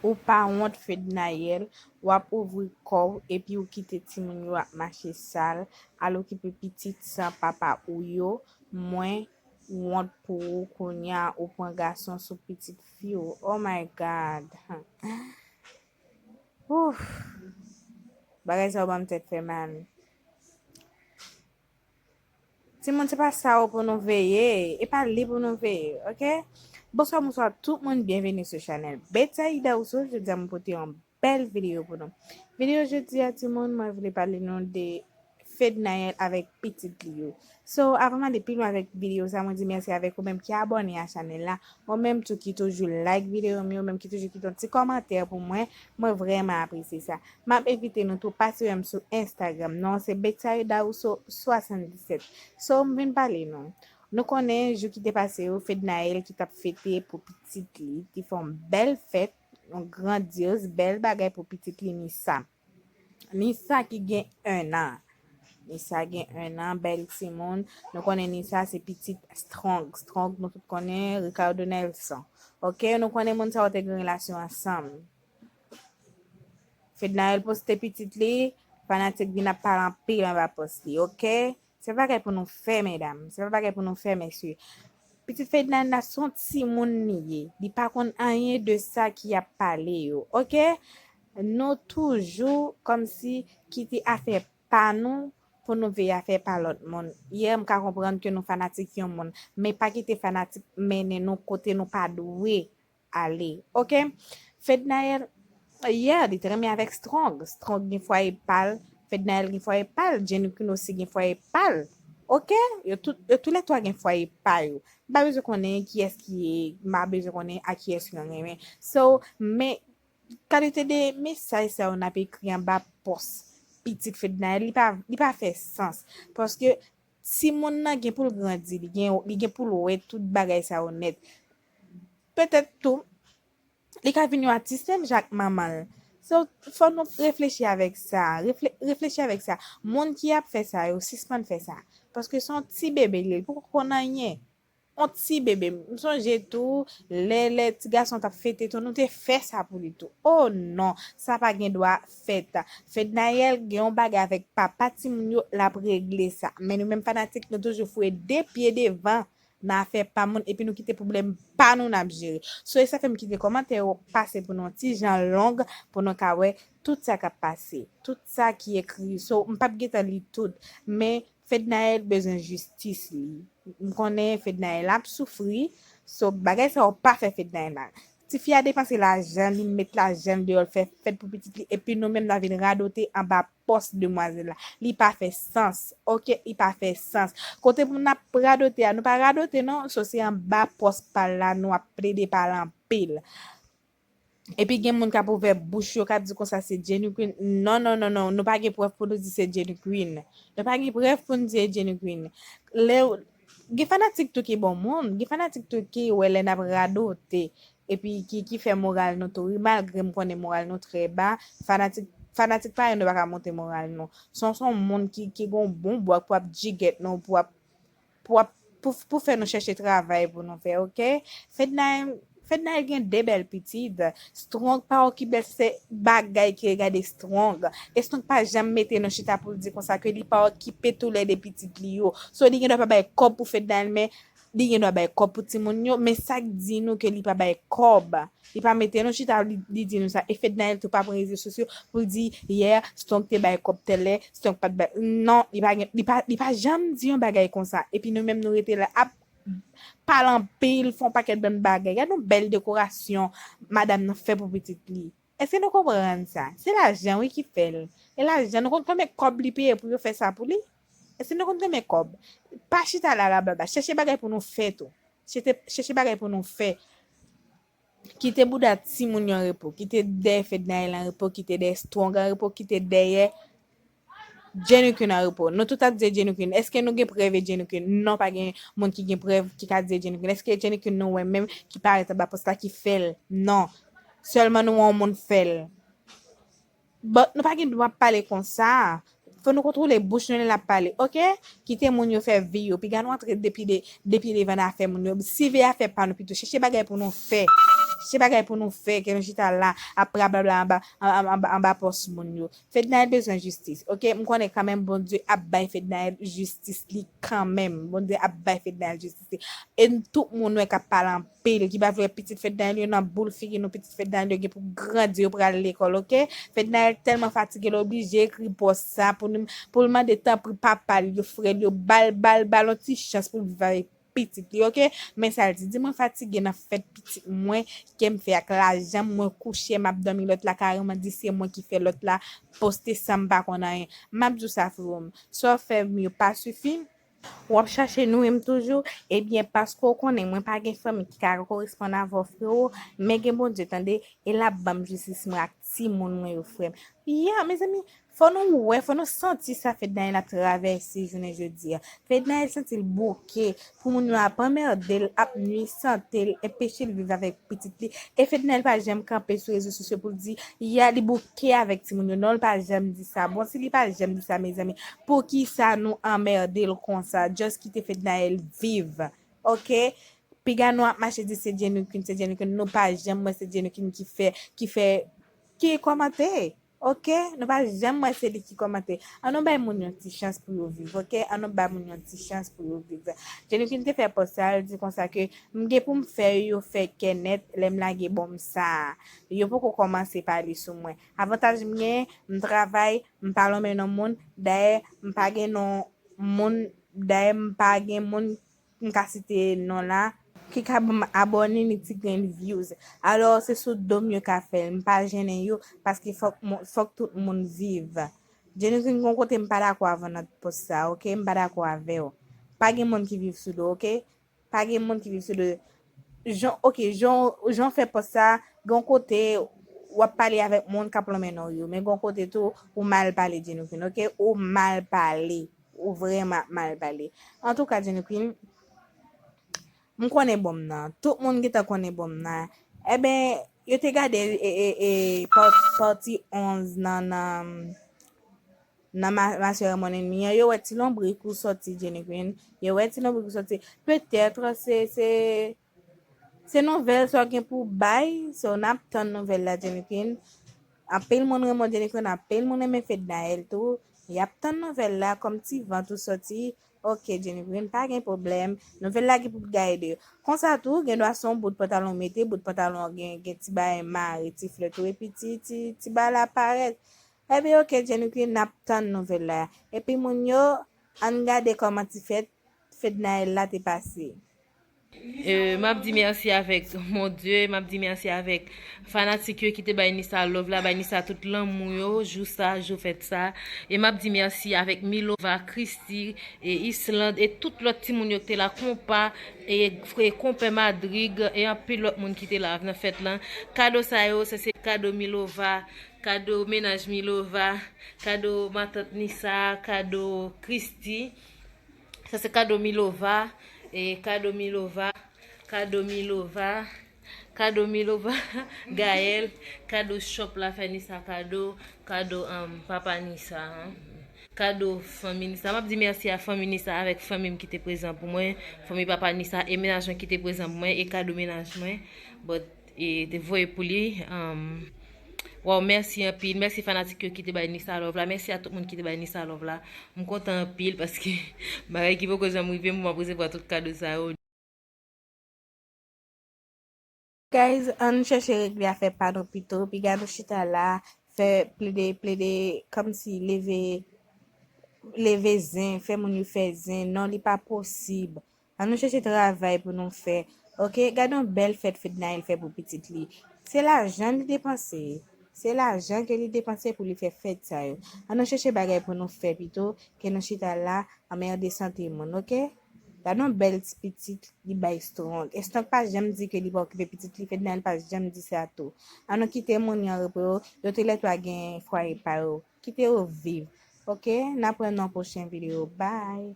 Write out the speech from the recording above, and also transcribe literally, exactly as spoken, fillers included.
Ou pa wont, Fednaelle? W ap ouvri kò w epi w kite timoun yo ap mache sal, al okipe pitit san papa ou yo. Mwen wont pou ou. Kounye a ou pran gason sou pitit fi w. Oh my God. Ouf. Bagay sa yo ban m tèt fè mal. Timoun, se pa sa yo pou nou veye, e pa li pou nou veye, oke? Bonswa, bonswa tout moun, byenveni sou chanèl Betsaïda Rousseau. Jodi a mwen pote yon bèl videyo pou nou. Videyo jodi a, timoun, mwen vle pale nou de Fednaelle avèk pitit li yo. So, avan m ale pi lwen avèk videyo sa, mwen di mèsi avèk ou menm ki abòne a chanèl la, ou menm tou ki toujou like videyo m yo, ou menm ki toujou kite yon ti kòmantè pou mwen, mwen vrèman apresye sa. M ap envite nou tou pase wè m sou Instagram. Non, se Betsaïda Rousseau swasanndisèt. So, m vin pale nou. Nou konnen jou ki te pase yo, Fednaelle ki t ap fete pou pitit li, te fè yon bèl fèt, yon grandyoz, bèl bagay pou pitit li, Nissa. Nissa ki gen enn an. Nissa gen enn an, bèl timoun. Nou konnen Nissa se pitit Strong. Strong, nou tout konnen Ricardo Nelson. Oke, nou konnen moun sa yo te gen relasyon ansanm. Fednaelle poste pitit li, fanatik vin ap pale anpil anba pòs li, oke? Se pa bagay pou nou fè, medam. Se pa bagay pou nou fè, mesye. Pitit Fednaelle la, se yon timoun li ye. Li pa konn anyen de sa ki ap pale yo, oke? Nou toujou kòmsi kite afè pa nou pou nou veye afè pa lòt moun. Yè, m ka konprann ke nou fanatik yon moun, men pa kite fanatik mennen nou kote nou pa dwe ale, oke? Fednaelle, yè, li te renmen avèk Strong. Strong gen fwaye pa l, Fednaelle gen fwaye pa l, Jenny Queen osi gen fwaye pa l, oke? Yo tout, yo toulètwa gen fwaye pa yo. M pa bezwen konnen kiyès ki ye, m pa bezwen konnen a kiyès yo renmen. So, men kalite de mesaj sa yo n ap ekri anba pòs pitit Fednaelle, li pa, li pa fè sans. Paske timoun nan gen pou l grandi, li gen, li gen pou l wè tout bagay sa yo nèt. Petèt tou, li ka vin yon atis menm jan ak manman l. So, fò nou reflechi avèk sa. Refle-, reflechi avèk sa. Moun ki ap fè sa yo, sispann fè sa. Paske se yon ti bebe li ye, li poko konn anyen. Yon ti bebe. M sonje tou, lè, lè ti gason t ap fete tou, nou te fè sa pou li tou. Oh non, sa pa gen dwa fèt. Fednaelle gen yon bagay avèk papa timoun yo, l ap regle sa. Men nou menm fanatik, nou toujou foure de pye devan nan afè pa moun, epi nou kite pwoblèm pa nou n ap jere. So, e sa fè m kite kòmantè yo pase pou nou yon ti jan long, pou nou ka wè tout sa k ap pase, tout sa ki ekri. So, m p ap gentan li tout, men Fednaelle bezwen jistis li. M konnen Fednaelle ap soufri, so, bagay sa yo pa fè Fednaelle mal. Tifi a depanse lajan, li met lajan l deyò, l fè fèt pou pitit li, epi nou menm n a vin radote anba pòs demwazèl la. Li pa fè sans, oke? Li pa fè sans. Kote pou n ap radote a, nou pa radote non, so se anba pòs pa l la nou ap plede pale anpil. Epi gen moun k ap ouvè bouch yo, k ap di konsa se Jenny Queen. Non, non, non, non, nou pa gen prèv pou nou di se Jenny Queen. Nou pa gen prèv pou n di se Jenny Queen. Lè, gen fanatik tou ki bon moun, gen fanatik tou ki wè lè n ap radote, epi ki, ki fè moral nou tou ri, malgre m konnen moral nou trè ba, fanatik, fanatik pa yo nou pa ka monte moral nou. Se yon, se yon moun ki, ki gen yon bon bwak pou ap jigèt nou, pou ap, pou ap, pou, pou fè nou chèche travay pou nou fè, oke? Fednaelle, Fednaelle gen de bèl pitit. Strong pa okipe l, se bagay ki regade Strong. E Strong pa janm mete nan chita pou l di konsa ke li pa okipe toulède pitit li yo. So, li gen dwa pa bay kòb pou Fednaelle, men li gen dwa bay kòb pou timoun yo, men sa k di nou ke li pa bay kòb? Li pa mete nou chita, li, li di nou sa. E Fednaelle tou pa pran rezo sosyo pou l di, yè, Strong te bay kòb tèl lè, Strong pa t bay. Non, li pa gen, li pa, li pa janm di yon bagay konsa. Epi nou menm nou rete la ap pale anpil, fè yon pakèt bann bagay. Gad yon bèl dekorasyon madam nan fè pou pitit li. Èske nou konprann sa? Se lajan, wi, ki fè l. E lajan, nou konn konbyen kòb li peye pou yo fè sa pou li? Èske nou konn konbyen kòb? Pa chita la rablabla. Chèche bagay pou nou fè tou. Chèche, chèche bagay pou nou fè. Kite bouda timoun yo an repo. Kite dèyè Fednaelle an repo. Kite dèyè Strong an repo. Kite dèyè Jenny Queen an repo. Nou tout ap di Jenny Queen. Èske nou gen prèv e Jenny Queen? Non, pa gen moun ki gen prèv ki ka di Jenny Queen. Èske Jenny Queen nou wè menm ki parèt anba pòs la ki fè l? Non. Sèlman nou wè yon moun fè l. But nou pa gen dwa pale konsa. Fò nou kontwole bouch nou lè n ap pale, oke? Kite moun yo fè vi yo. Piga nou antre depi de, depi devan nan afè moun yo. Siveye afè pa nou pito. Chèche bagay pou nou fè. Chèche bagay pou nou fè. Ke nou chita la ap rablabla anba, anba, anba, anba pòs moun yo. Fednaelle bezwen jistis, oke? M konnen kanmenm Bondye ap bay Fednaelle jistis li kanmenm. Bondye ap bay Fednaelle jistis li. E n tout moun wè k ap pale anpil, ki pa vle pitit Fednaelle yo nan boul figi nou, pitit Fednaelle yo gen pou grandi, yo pral lekòl, oke? Fednaelle tèlman fatige, l oblije ekri pòs sa pou nou, pou l mande tanpri papa l yo, frè l yo, ba l, ba l, ba l yon ti chans pou l viv avèk pitit li, oke? Men sa l di, di mwen fatige nan fèt pitit mwen ke m fè ak lajan mwen kouche, m ap dòmi lòt la kareman di se mwen ki fè lòt la poste san m pa konn anyen. M ap di w sa, freo m, sa w fè m yo pa sifi. W ap chache nwi m toujou? Ebyen, paske w konnen mwen pa gen fanmi ki ka koresponn avè w, freo, men gen Bondye, tande, e l ap ban m jistis mwen ak timoun mwen yo, frè m. Ya, mezanmi, fò nou wè, fò nou santi sa Fednaelle ap travèse jounen jodi a. Fednaelle santi l bouke pou moun yo ap anmède l, ap nui sante l, enpeche l viv avèk pitit li. E Fednaelle pa janm kanpe sou rezo sosyo pou l di, ya, li bouke avèk timoun yo. Non, l pa janm di sa. Bon, si li pa janm di sa, mezanmi, poukisa nou anmède l konsa? Just kite Fednaelle viv. Oke? Piga nou ap mache di se Jenny Queen, se Jenny Queen. Nou pa janm wè se Jenny Queen ki fè, ki fè, ki kòmante. Oke? Nou pa janm wè se li ki kòmante. An nou bay moun yon ti chans pou yo viv, oke? An nou bay moun yon ti chans pou yo viv. Jenny Queen te fè pòs sa, l di konsa ke m gen pou m fè yo fè kè nèt lè m lage bòm sa a. Yo poko kòmanse pale sou mwen. Avantaj m gen, m travay, m pa lonmen non moun, dayè m pa gen non moun, dayè m pa gen moun m ka site non la, ki ka ban m abòne ni ti grenn views. Alò, se sou do m yo ka fè l. M pa jennen yo, paske fòk, fòk tout moun viv. Jenny Queen, gon kote m pa dakò avè w nan pòs sa, oke? M pa dakò avè w. Pa gen moun ki viv sou do, oke? Pa gen moun ki viv sou do. Jan, oke, jan, jan w fè pòs sa, gon kote w ap pale avèk moun k ap lonmen non yo. Men gon kote tou, ou mal pale, Jenny Queen, oke? Ou mal pale. Ou vrèman ap mal pale. Antouka, Jenny Queen, m konnen bòm nan. Tout moun gentan konnen bòm nan. Eben, yo te gade, e, e, e, pa-, pati onz nan, nan, nan ma-, Ma sœur est mon ennemi an. Yo wè ti lonbrik ou sòti, Jenny Queen. Yo wè ti lonbrik ou sòti. Petèt, se, se, se nouvèl sa w gen pou bay. So, n ap tann nouvèl la, Jenny Queen. Anpil moun renmen Jenny Queen, anpil moun renmen Fednaelle tou. Y ap tann nouvèl la kòm ti vant ou sòti. Oke, Jenny Queen, pa gen pwoblèm. Nouvèl la gen pou gaye de. Konsa tou, gen dwa se yon bout pantalon mete, bout pantalon gen, gen ti bagay mare, ti flè tou, epi ti, ti, ti bagay la parèt. Ebyen, oke, Jenny Queen, n ap tann nouvèl la. Epi moun yo, ann gade kòman ti fèt Fednaelle la te pase. Euh, m ap di mèsi avèk Bondye, m ap di mèsi avèk fanatik yo ki te bay Nisa love la, bay Nisa tout lanmou yo, jou sa, jou fèt sa. E m ap di mèsi avèk Milova, Christy, e Islande, e tout lòt timoun yo ki te la, konpa, e, e konpè Madrig, e anpil lòt moun ki te la nan fèt lan. Kado sa yo, se, se kado Milova, kado mennaj Milova, kado matant Nisa, kado Christy. Sa se kado Milova, e kado Milova, kado Milova, kado Milova, Gaël, kado shop la fè Nisa kado, kado, um, papa Nisa, hein. Kado fanmi Nisa. M ap di mèsi a fanmi Nisa avèk fanmi m ki te prezan pou mwen, fanmi papa Nisa e mennaj mwen ki te prezan pou mwen e kado mennaj mwen. But e te voye pou li. Um, waw, mèsi anpil. Mèsi fanatik yo ki te bay Nisa love la. Mèsi a tout moun ki te bay Nisa love la. M kontan anpil paske bagay ki poko janm rive m pou m ap resevwa tout kado sa yo. Guys, ann chèche regle afè pa nou pito. Piga nou chita la, fè plede, plede, kòmsi leve, leve zen, fè moun yo fè zen. Non, li pa posib. Ann nou chèche travay pou nou fè. Oke, gade yon bèl fèt Fednaelle fè pou pitit li. Se lajan li depanse. Se lajan ke li depanse pou li fè fèt sa yo. Ann nou chèche bagay pou nou fè pito ke nou chita la anmède sante moun, oke? Gade yon bèl ti pitit li bay Strong. E Strong pa janm di ke li pa okipe pitit li, Fednaelle pa janm di sa tou. Ann nou kite moun yo an repo yo, yo toulètwa gen fwaye pa yo. Kite yo viv, oke? N ap wè nan pwochen videyo. Bye!